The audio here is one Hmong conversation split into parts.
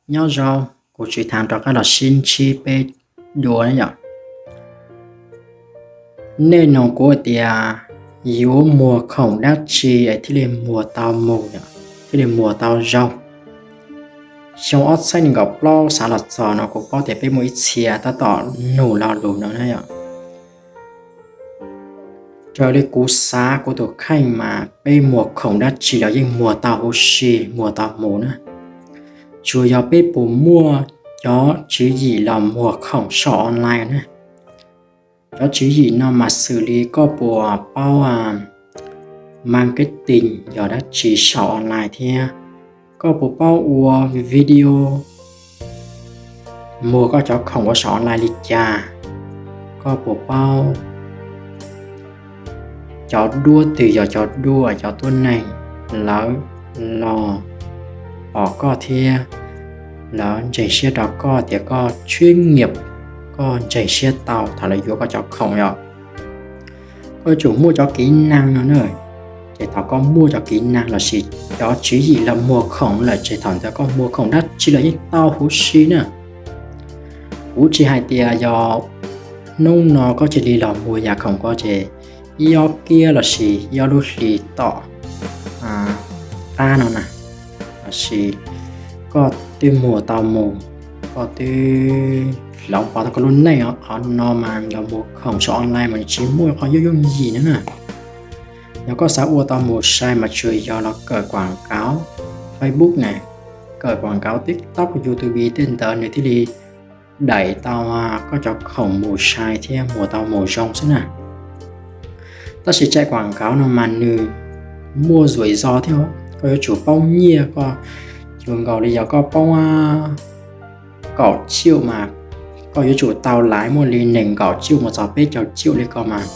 Nyob zoo, kuv Tswv Thaav rov qab los sib ntsib peb dua na yom. Nej nug kuv tias yuav muag khoom dab tsi es thiaj li muag tau mus, thiaj li muag tau zoo. Xyoo ob txhiab nees nkaum plaub xav los txog no kuv paub tias peb muaj ib txhia tab tom nug lo lus no na yom. Raws li kuv xav kuv tus kheej mas peb muag khoom dab tsi los yeej muag tau huv si, muag tau mus na. Tsuas yog peb puas muaj cov tswv yim los muag khoom saum online na. Cov tswv yim no mas xws li koj puas paub marketing yog dab tsi saum online thiab koj puas paub ua video muag koj cov khoom ua saum online li cas, koj puas paub cov duab twg yog cov duab cov tuab neeg lawv los pom koj thiab lawv ntseeg siab rau koj tias koj chuyên nghiệp, koj ntseeg siab tau thaum lawv yuav koj cov khoom yom. Koj yuav tsum muaj cov kỹ năng no na. Ces thaum koj muaj cov kỹ năng lossis cov tswv yim los muag khoom lawm ces thaum ntawd koj muag khoom dab tsi los yeej tau huv si na. Kuv tsis hais tias yog hnub no koj cia li los muag yam khoom ko ces ib ob kiab lossis ib ob lub hlis tom qab no na, lossis koj twb muag tau mus, koj twb hloov pauv tau koj lub neej os. Qhov no mas los muag khoom saum online mas tsis muaj qhov yooj yooj yim na na. Yog koj xav ua tau mus sai mas tsuas yog los kawm quảng cáo Facebook na, kawm quảng cáo TikTok, YouTube tej ntawd nws thiaj li đẩy tau koj cov khoom mus sai thiab muag tau mus zoo xwb na. Tab sis chạy quảng cáo no mas nws muaj rủi ro thiab, koj yuav tsum poob nyiaj, koj yuav nkaus li yog koj poob kaum triệu mas koj yuav tsum tau laiv muaj li nees nkaum triệu mus txog peb caug triệu li ko mas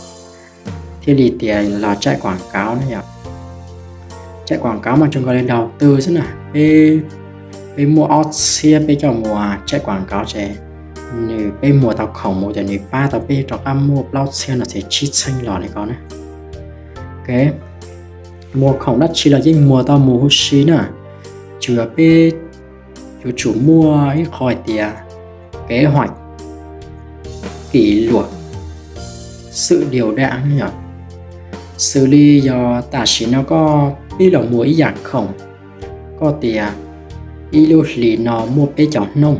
thiaj li tias los chạy quảng cáo na yom. Chạy quảng cáo mas tsuas nkaus li đầu tư xwb na. Peb muaj ob txhiab peb coj mus chạy quảng cáo ces nws, peb muag tau khoom mus ces nws pab tau peb rov qab muaj plaub txhiab no ces tsib txheeb los li ko na. Muag khoom dab tsi los yeej muag tau mus huv si na. Tsuas yog peb yuav tsum muaj ib qho hais tias kế hoạch, kỷ luật, sự đều đặn yom. Xws li yog tam sim no koj pib los muag ib yam khoom, koj tias ib lub hlis no muaj peb caug hnub,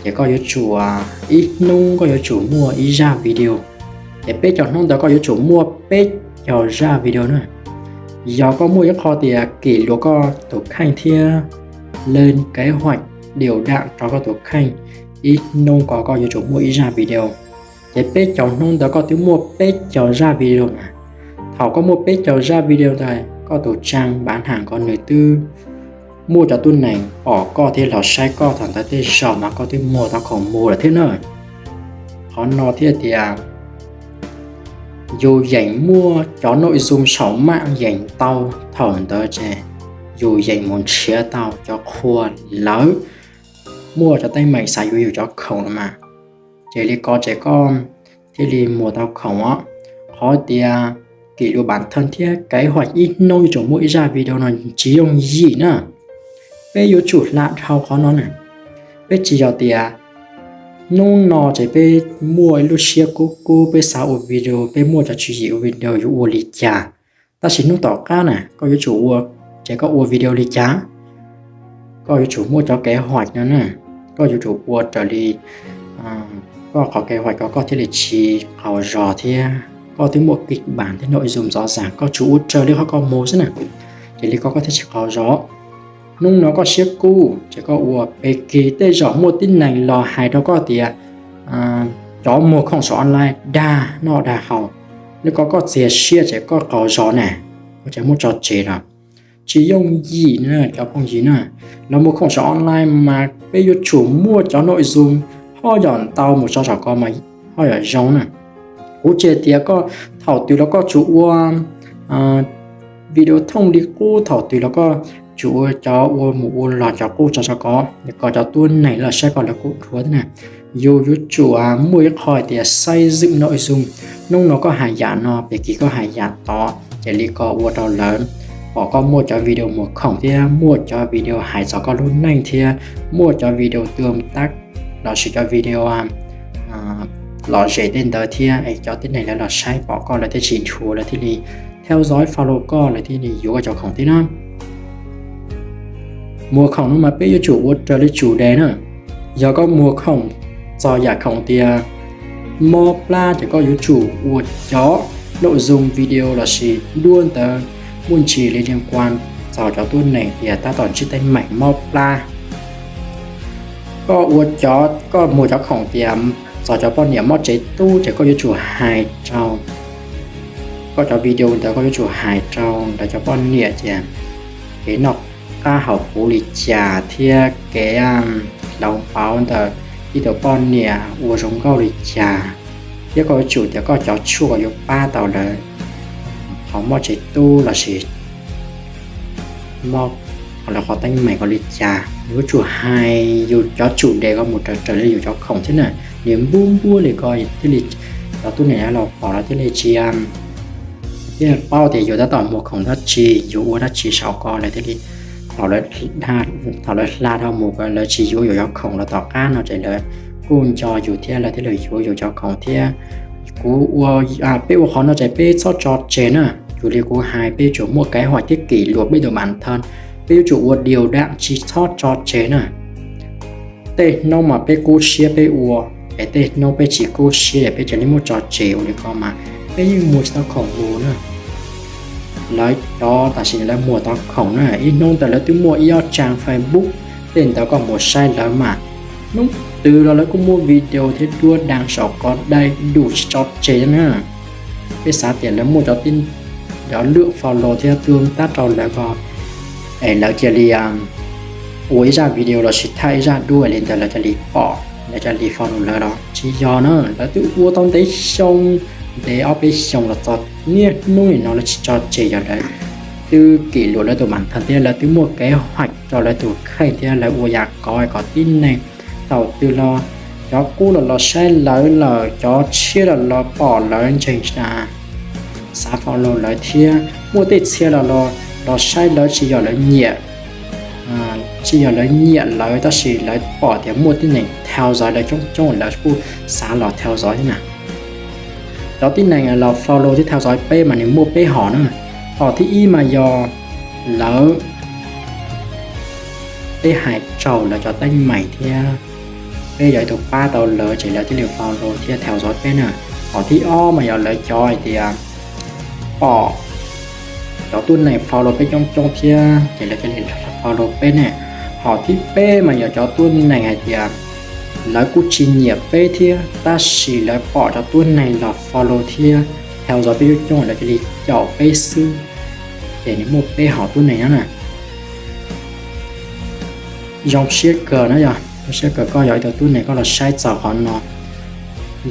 ces koj yuav tsum, ib hnub koj yuav tsum muaj ib zaj video, ces peb caug hnub ntawd koj yuav tsum muaj peb caug zaj video na. Yog koj muaj ib qho tias kỷ luật koj tus kheej thiab lên kế hoạch, đều đặn rau koj tus kheej, ib hnub ko koj yuav tsum muaj ib zaj video, ces peb caug hnub ntawd koj twb muaj peb caug zaj video na. Thaum koj muaj peb caug zaj video ntawd koj tus trang bán hàng ko nws twb muaj cov tuab neeg pom koj thiab los saib koj, thaum ntawd tej zaum mas koj twb muag tau khoom mus lawm thiab na. Qhov no thiaj tias yus yeem muaj cov nội dung saum mạng yeem tau, thaum ntawd ces yus yeem mus nrhiav tau cov qhua lawv muaj cov teeb meem xav yuav yus cov khoom no mas. Ces li ko ces koj thiaj li muag tau khoom os. Qhov tias kỷ luật bản thân thiab kế hoạch ib hnub yuav tsum muaj ib zaj video no tsis yooj yim na. Peb yuav tsum hla dhau qhov no na. Peb tsis yog tias hnub no ces peb muaj ib lub siab kub kub peb xav ua video, peb muaj cov tswv yim ua video yuav ua li cas, tab sis hnub tom qab na koj yuav tsum ua, ces koj ua video li cas, koj yuav tsum muaj cov kế hoạch no na. Koj yuav tsum ua raws li koj qhov kế hoạch ko koj thiaj li tsis qaug zog thiab koj twb muaj kịch bản thiab nội dung rõ ràng, koj tsuas ua raws li qhov ko mus xwb na. Ces li ko koj thiaj tsis qaug zog. Hnub no koj siab kub ces koj ua, pem kis tej zaum muaj tib neeg los hais rau koj tias cov muag khoom saum online dag noj dag haus, li ko koj txias siab ces koj qaug zog na, koj tseem muab tso tseg lawm. Tsis yooj yim na cov phooj ywg na. Los muag khoom saum online mas peb yuav tsum muaj cov nội dung haj yam ntau mus tso saum ko mas haj yam zoo na. Kuv tsis hais tias koj thaum twg los koj tsuas ua video thooj li qub, thaum twg los koj tsuas ua cov ua mus ua los cov qub tso saum ko, kom cov tuab neeg los saib koj lawv kuj dhuav thiab na. Yus yuav tsum muaj ib qho hais tias xây dựng nội dung, hnub no koj hais yam no, pem kis koj hais yam tod, ces li ko ua rau lawv pom koj muaj cov video muag khoom thiab muaj cov video hais txog koj lub neej thiab muaj cov video tub tab lossis cov video lom zem tej ntawd thiab es cov tib neeg lawv los saib pom koj lawv thiaj tsis dhuav, lawv thiaj li theo dõi follow koj, lawv thiaj li yuav koj cov khoom thiab na. Muag khoom no mas peb yuav tsum ua raws li tsum dev na. Yog koj muag khoom txog yam khoom tias mob plab ces koj yuav tsum ua cov nội dung video lossis duab ntawd muaj ntsis li liên quan txog cov tuab neeg tias tab tom ntsib teeb meem mob plab. Koj ua cov, koj muag cov khoom tias txog cov poj niam mob tsev tub ces koj yuav tsum hais rau, koj cov video ntawd koj yuav tsum hais rau ntawd cov poj niam tias kev noj qab haus huv li cas thiab kev hloov pauv ntawm ib tug poj niam ua zoo nkauj li cas, thiab koj yuav tsum tias koj cov tshuaj koj yuav pab tau lawv qhov mob tsev tub lossis mob lawv qhov teeb meem ko li cas. Yuav tsum hais yus cov tsum dev ko mus raws raws li yus cov khoom thiab na. Nws npuab npuab li ko thiaj li cov tuab neeg los pom lawv thiaj li tsis, thiaj paub tias yus tab tom muag khoom dab tsi, yus ua dab tsi saum ko lawv thiaj li, thaum lawv hla dhau mus ko lawv tsis yuav yus cov khoom los tom qab no ces lawv kuj nco yus thiab lawv thiaj li yuav yus cov khoom thiab. Kuv ua, peb ua qhov no ces peb txhob tso tseg na. Yus li kuv hais peb yuav tsum muaj kế hoạch thiab kỷ luật peb tus bản thân, peb yuav tsum ua điều đặn tsis txhob tso tseg na. Tej hnub mas peb kub siab peb ua, es tej hnub peb tsis kub siab es peb cia li muab tso tseg ua li ko mas peb yeej muag tsis tau khoom mus na. Lawv cov tam sim no lawv muag tau khoom na, ib hnub ntawd lawv twb muaj ib ob trang Facebook, tej ntawd koj mus saib lawv mas hnub twg los lawv kuj muaj video thiab duab đăng saum ko đầy đủ tsis tso tseg na. Peb xav tias lawv muaj cov, cov lượng follow thiab tương tác rau lawv ko es lawv cia li ua ib zaj video lossis thaij ib zaj duab li ntawd lawv cia li pom, lawv cia li follow lawv los tsis yog na. Lawv twb ua tau ntev xyoo, ntev ob peb xyoos los txog niaj hnub nim no lawv tsis tso tseg, yog lawv twb kỷ luật lawv tus bản thân thiab lawv twb muaj kế hoạch rau lawv tus kheej thiab lawv ua yam kov kom tib neeg thaum twg los cov qub los los saib lawv lawm, cov tshiab los los pom lawv ntseeg, xav follow lawv thiab muaj tej txhia los los saib lawv tsis yog lawv nyiam, tsis yog lawv nyiam lawv tab sis lawv pom tias muaj tib neeg theo dõi lawv coob coob lawv kuj xav los theo dõi thiab na. Cov tib neeg los follow thiab theo dõi peb mas nws muaj peb hom na. Hom thib ib mas yog lawv, peb hais raug lawv cov teeb meem thiab peb yog ib tug pab tau lawv ces lawv thiaj li follow thiab theo dõi peb na. Hom thib ob mas yog lawv cov hais tias pom cov tuab neeg follow peb coob coob thiab ces lawv thiaj li follow peb ne. Hom thib peb mas yog cov tuab neeg hais tias lawv kuj tsis nyiam peb thiab tab sis lawv pom cov tuab neeg los follow thiab theo dõi peb coob coob lawv thiaj li caum peb xwb. Ces nws muaj peb hom tuab neeg no na. Zoo siab kawg na, yog zoo siab kawg koj yog ib tug tuab neeg koj los saib txog qhov no.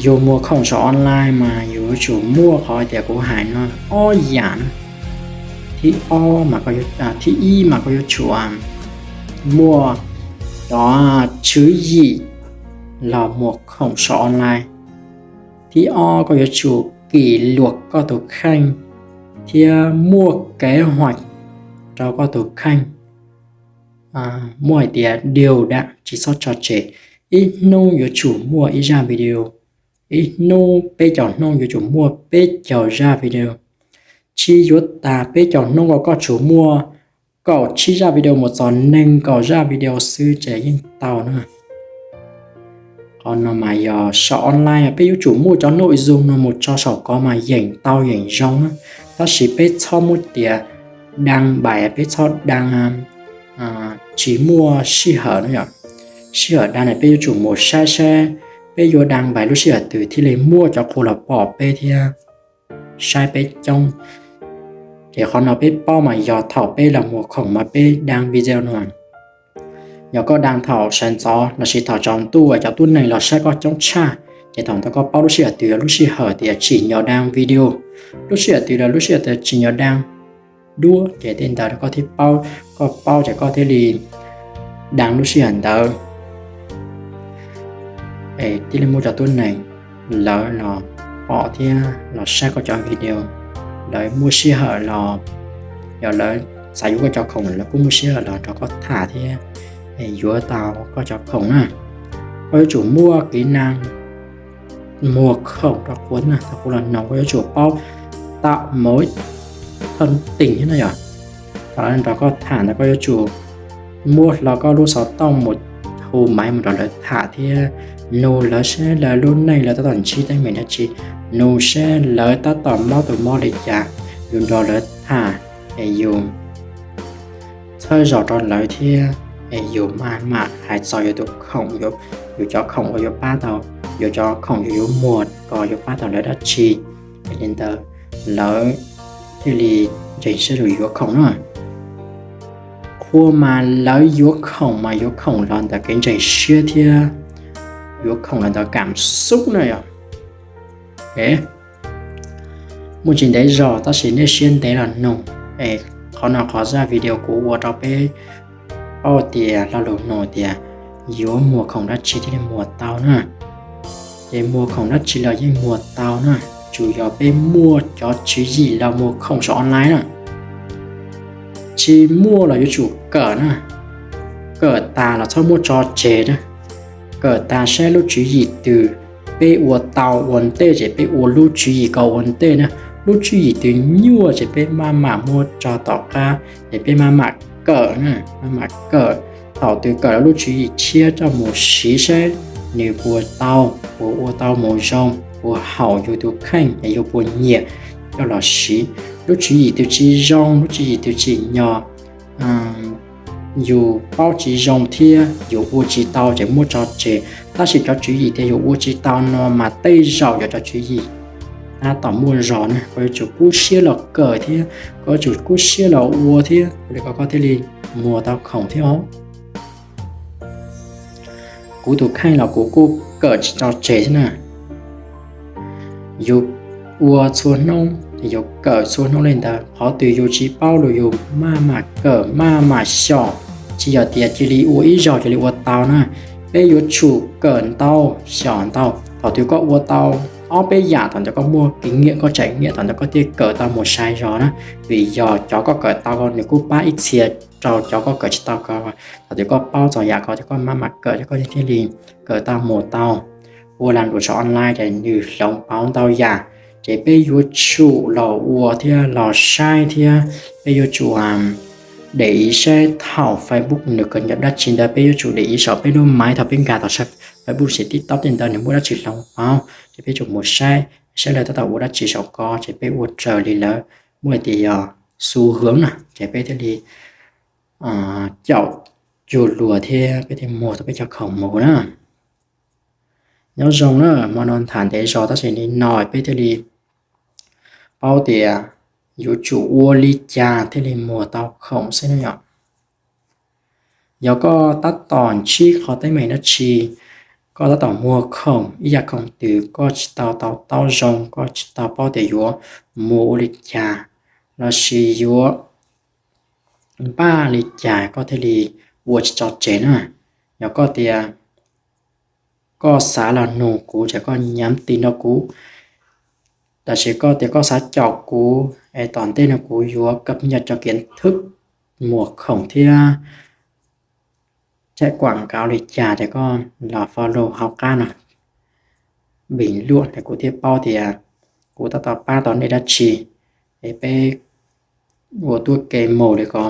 Yus muag khoom saum online mas yus yuav tsum muaj qhov tias kuv hais no ob yam na. Thib ob mas, thib ib mas koj yuav tsum muaj cov tswv yim los muag khoom saum online. Thib ob koj yuav tsum kỷ luật koj tus kheej thiab muaj kế hoạch rau koj tus kheej. Muaj hais tias điều đặn tsis txhob tso tseg, ib hnub yuav tsum muaj ib zaj video, ib hnub peb caug hnub yuav tsum muaj peb caug zaj video. Tsis yuav tas peb caug hnub ko koj tsuas muaj kaum tsib zaj video mus txog nees nkaum zaj video xwb ces yeej tau na. Qhov no mas yog saum online peb yuav tsum muaj cov nội dung no mus tso saum ko mas yeej tau yeej zoo na. Tab sis peb txhob muab tias đăng bài, peb txhob đăng tsis muaj sij hawm no yom. Sij hawm đăng na peb yuav tsum mus saib saib peb yuav đăng bài lub sij hawm twg thiaj li muaj cov qhua los pom peb thiab saib peb coob. Ces qhov no peb paub mas yog thaum peb los muag khoom mas peb đăng video no. Yog koj đăng thaum sawv ntxov lossis thaum tsaus ntuj cov tuab neeg los saib koj coob tshaj, ces thaum ntawd koj paub lub sij hawm twg yog lub sij hawm tias tsim nyog đăng video, lub sij hawm twg los lub sij hawm tias tsim nyog đăng duab, ces tej ntawd koj thiaj paub, koj paub ces koj thiaj li đăng lub sij hawm ntawd. Es thiaj li muaj cov tuab neeg lawv los pom thiab los saib koj cov video, lawv muaj sij hawm los, yog lawv xav yuav koj cov khoom lawv kuj muaj siab los nrog koj tham thiab yuav tau koj cov khoom na. Koj yuav tsum muaj kev muag khoom rau qhua na. Thaum kuv los noog koj yuav tsum paub tau mus thaj teem thiab na yom. Thaum lawv nrog koj tham ntawd koj yuav tsum muab hlo koj lub xov tooj mus hu maiv mus nrog lawv tham thiab nug lawv seb lawv lub neej lawv tab tom ntsib teeb meem dab tsi, nug seb lawv tab tom mob tus mob li cas, yus nrog lawv tham es yus txhawb zog rau lawv thiab es yus maj mam hais txog yus tus khoom, yus cov khoom uas yuav pab tau, yus cov khoom yus yuav muag ko yuav pab tau lawv dab tsi. Yog li ntawd lawv thiaj li ntseeg siab lug yuav khoom na. Qhua mas lawv yuav khoom mas yuav khoom los ntawm kev ntseeg siab thiab yuav khoom los ntawm kam xub na yom. Muaj tsis ntev zog tab sis nej siab ntev los nug es qhov no qhov zaj video kuv ua rau peb paub tias lo lus nug tias yuav muag khoom dab tsi thiaj li muag tau na. Ces muag khoom dab tsi los yeej muag tau na, tsuas yog peb muaj cov tswv yim los muag khoom saum online na. Tsis muaj los yuav tsum kawm na, kawm tas los txhob muab tso tseg na. Kawm tas saib lub tswv yim twg peb ua tau ua ntej ces peb ua lub tswv yim ko ua ntej na. Lub tswv yim twg nyuaj ces peb maj mam muab tso tom qab es peb maj mam kawm na, maj mam kawm. Thaum twg kawm lub tswv yim tshiab coj mus siv saib nws puas tau, puas ua tau mus zoo, puas haum yus tus kheej es yus puas nyiam coj los siv. Lub tswv yim twg tsis zoo, lub tswv yim twg tsim nyog yus paub tsis zoo thiab yus ua tsis tau ces muab tso tseg. Tab sis cov tswv yim tias yus ua tsis tau no mas tej zaum yog cov tswv yim tab tom muaj zog na, koj yuav tsum kub siab los kawm thiab koj yuav tsum kub siab los ua thiab li ko koj thiaj li muag tau khoom thiab os. Kuv tus kheej los kuv kuj kawm tsis tso tseg thiab na. Yus ua txhua hnub, yus kawm txhua hnub li ntawd, qhov twg yus tsis paub los yus maj mam kawm maj mam xyom, tsis yog tias cia li ua ib zaug cia li ua tau na. Peb yuav tsum kawm ntau, xyom ntau, thaum twg koj ua tau ob peb yam thaum ntawd koj muaj kev nyiam koj tseem nyiam thaum ntawd koj thiaj kawm tau mus sai zog na. Vim yog cov koj kawm tau nws kuj pab ib txhia rau cov koj kawm tsis tau ko. Thaum twg koj paub txog yam ko ces koj maj mam kawm ces koj thiaj li kawm tau mus tau. Ua lag luam saum online ces nws hloov pauv ntau yam, ces peb yuav tsum los ua thiab los saib thiab peb yuav tsum để ý saib thaum Facebook nws cập nhật dab tsi ntawd peb yuav tsum để ý saum peb lub máy thaum peb nkag tau saib Facebook ces TikTok tej ntawd nws muaj dab tsi hloov pauv ces peb tsum mus saib, saib lawv tab tom ua dab tsi saum ko ces peb ua raws li lawv muaj tias yog xu hướng na ces peb thiaj li caum cuag luag thiab peb thiaj muag tau peb cov khoom mus na. Nyob zoo na, hmo no tham ntev zog tab sis li no peb thiaj li paub tias yuav tsum ua li cas thiaj li muag tau khoom xwb na yom. Yog koj tab tom ntsib qhov teeb meem dab tsi, koj tab tom muag khoom ib yam khoom twg koj tsis tau to taub zoo, koj tsis tau paub tias yuav muag ua li cas lossis yuav npaj li cas koj thiaj li ua tsis tso tseg na. Yog koj tias koj xav los nug kuv ces koj nhắn tin rau kuv, tab sis koj tias koj xav caum kuv es tom ntej no kuv yuav cập nhật cov kiến thức muag khoom thiab check quảng cáo li cas ces koj los follow hauv qab no bình luận es kuv thiaj paub tias kuv tab tom pab tau nej dab tsi es peb ua tuab ke mus li ko.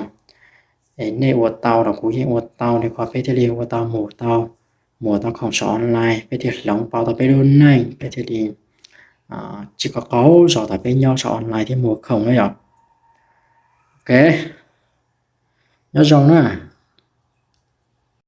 Es nej ua tau los kuv yeej ua tau li ko peb thiaj li ua tau mus tau, muag tau khoom saum online peb thiaj hloov pauv tau peb lub neej peb thiaj li tsis qaug qaug zog thaum peb nyob saum online thiab muag khoom na yom. Ok, nyob zoo na.